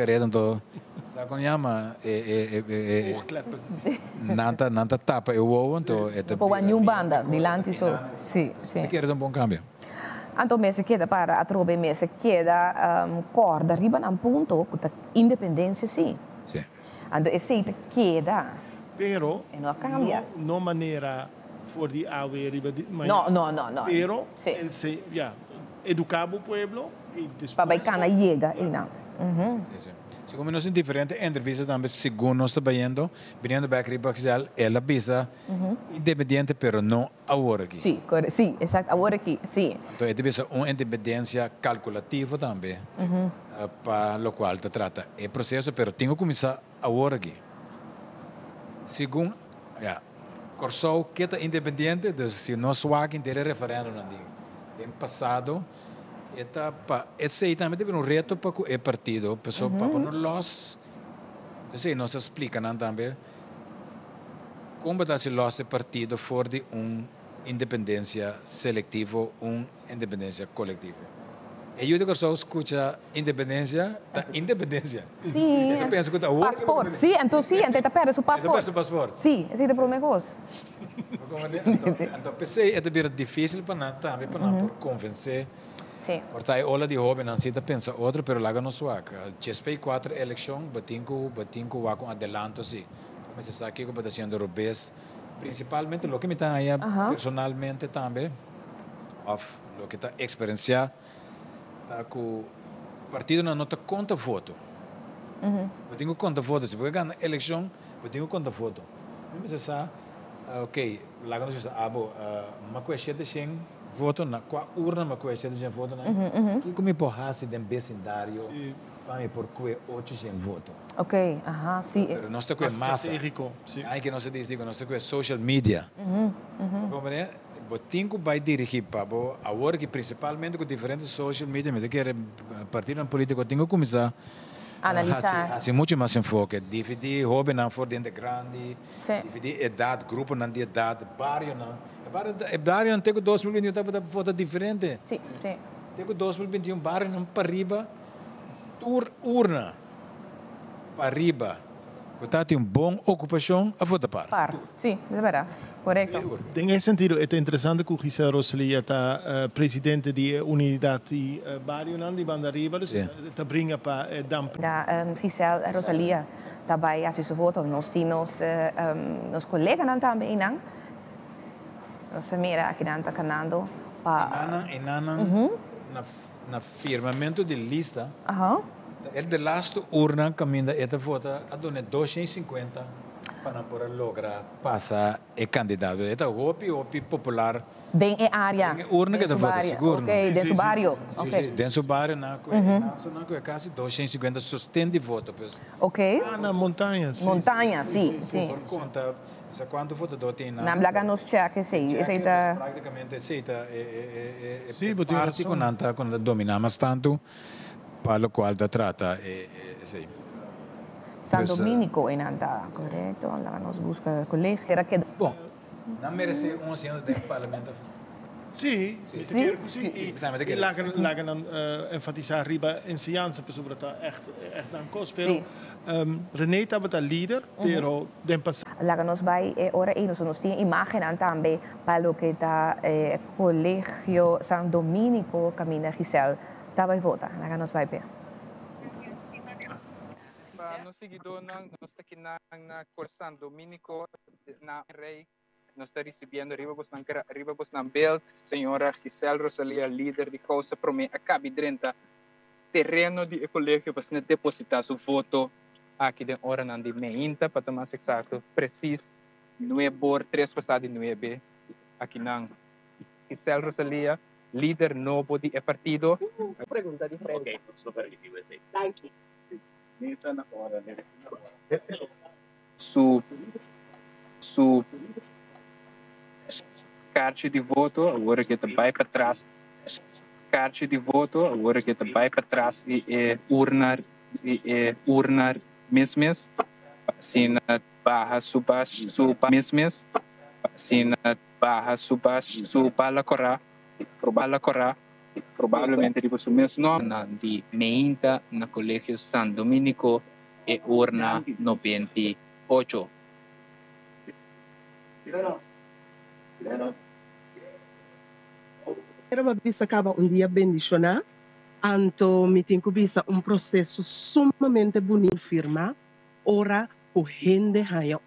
Kareda anto sa kon yama e e e e Oogkleppen. Nan ta nan ta tapa e wowo anto e ta No por wak bira niun mira banda, mihor dilanti so. einan. Sí, sí. Mi kere ta un bon kambio. Anto mester keda para atrobe mester keda kòrda riba nan punto ku ta independensia sí. Sí. Anto esei ta keda. Pero E no a kambia. no no manera for di awe riba di mañana. No, no, no, no. Pero Sí. ense ya eduká bo pueblo i despues Pa bai kana yega einan. Sí, sí. Segun mi nos tin diferente entrevista tambe segun nos ta bayendo, biniendo bek riba Giselle, el a bisa independiente pero no awor aki. Sí, kore, sí, exacto, awor aki, sí. Anto e ta bisa un independencia calculativo tambe pa locual ta trata e proceso, pero tin cu cuminsa awor aki. Segun, ya, Corsou ke ta independiente, dus si nos wak henter e referendumnan di den pasado, E ta pa esey tambe ta bira un reto pa cu e partido, pasobra pa bo no los, esey nos a splica nan tambe, con bo ta haci los e partido for di un independencia selectivo, un independencia colectivo. E yu di Corsou scucha independencia, ta independencia. Sí, E ta pensa cu ta awor cu paspoort, sí, anto sí, anto e ta perde su E ta paspoort. perde su paspoort. Sí, esey ta prome cos. Anto p'esei e ta bira difísil pa nan tambe pa nan por konvensé. Por ta e ola di hóbennan si ta pensa otro, pero laga nos wak. Djespei kuater elekshon bo tin ku bo tin ku wak un adelanto si. Bo mester sa kiko bo ta hasiendo robes. Prinsipalmente loke mi ta haña personalmente tambe òf loke ta eksperensiá ta ku partidonan no ta konta voto. Bo tin ku konta voto. Si bo ke gana elekshon bo tin ku konta voto. Mi mester sa, ok, laga nos bisa abo, mi a kue shete shen voto na kua urna mi a kue shete shen votonan? Kiko mi por hasi den besindario pa mi por kue ocho shen voto? Ok, aha, si. Pero nos ta kue masa. Strategico, si. Ai ke nos ta disi ku nos ta kue social media. Bo comprende? Bo tin ku bai dirigi pa bo awor ki prinsipalmente ku diferente social media mi ta kere partidonan politiko tin ku kuminsá Analisá. Hasi mucho mas enfoke. Dividí hóbennan for den de grandi, dividí edat, gruponan di edat, barionan. E bario e barionan te ku 2021 tabata vota diferente. Sí, sí. Te ku 2021 barionan pariba tur urna pariba ku tatin un bon okupashon a vota par. Par, sí, es bèrdat. Korekto. Den e sentido e ta interesante ku Giselle Roselia ta presidente di e unidat di barionan di Banda Riba, dus e ta bringa pa e damp. Da Giselle Roselia ta bai hasi su voto. Nos tin nos nos koleganan tambe einan. Nos a mira akinan ta kanando pa. Enanan, enanan na na firmamentu di lista ta e de lastu urna kaminda e ta vota a duna 250 pa nan por a logra pasa e kandidato. E ta hopi hopi popular. Den e área. Den e urna ke ta vota, sigur. Ok, den su bario. Si, si, den su bario nan ku e nan ku e kasi 250 sosten di voto, pues. Ok. Ah, na Montaña, si. Montaña, si, si. Por konta, sa kuantu votadó tin nan. Nan laga nos chèk esei, esei ta. Praktikamente esei ta e parti ku nan ta dominá mas tantu. Pa locual ta trata e esey. San Dominico einan ta corecto. Laga nos busca colegio. Era keda. Bon, nan merece un asiento den parlamento of no? Sí, mi ta kere cu sí. Y laga nan enfatisa riba enseñansa pasobra ta echt echt nan cos. Pero Rene tabata lider, pero den pasado. Laga nos bay e ora ey nos nos tin imagennan tambe pa loke ta e Colegio San Dominico caminda Giselle Ta bai vota, laga nos bai p'e. Pa nos siguidónan, nos ta kinan na Cor San Dominico na Rey. Nos ta ricibiendo riba bosnan riba bosnan beeld señora Giselle Rosalia, lider di Causa Prome a cabi drenta tereno di e colegio pa asina deposita su voto aki den oranan di meinta, pa ta mas exacto precies nuebe or tres pasa di nuebe akinan. Giselle Rosalia, Lider nobo di e partido. Su su karchi di voto awor ke ta bai patras karchi di voto awor ke ta bai patras di e urna di e urna mes mes pa asina baha su su mes mes pa asina baha su su bala kora. Bala kòrá. Probablemente riba su mes nomber di meinta na Colegio San Dominico e urna 98. Pero mi a bisa caba un dia bendiciona, anto mi tin cu bisa un proceso sumamente bunita firma ora cu hende haya.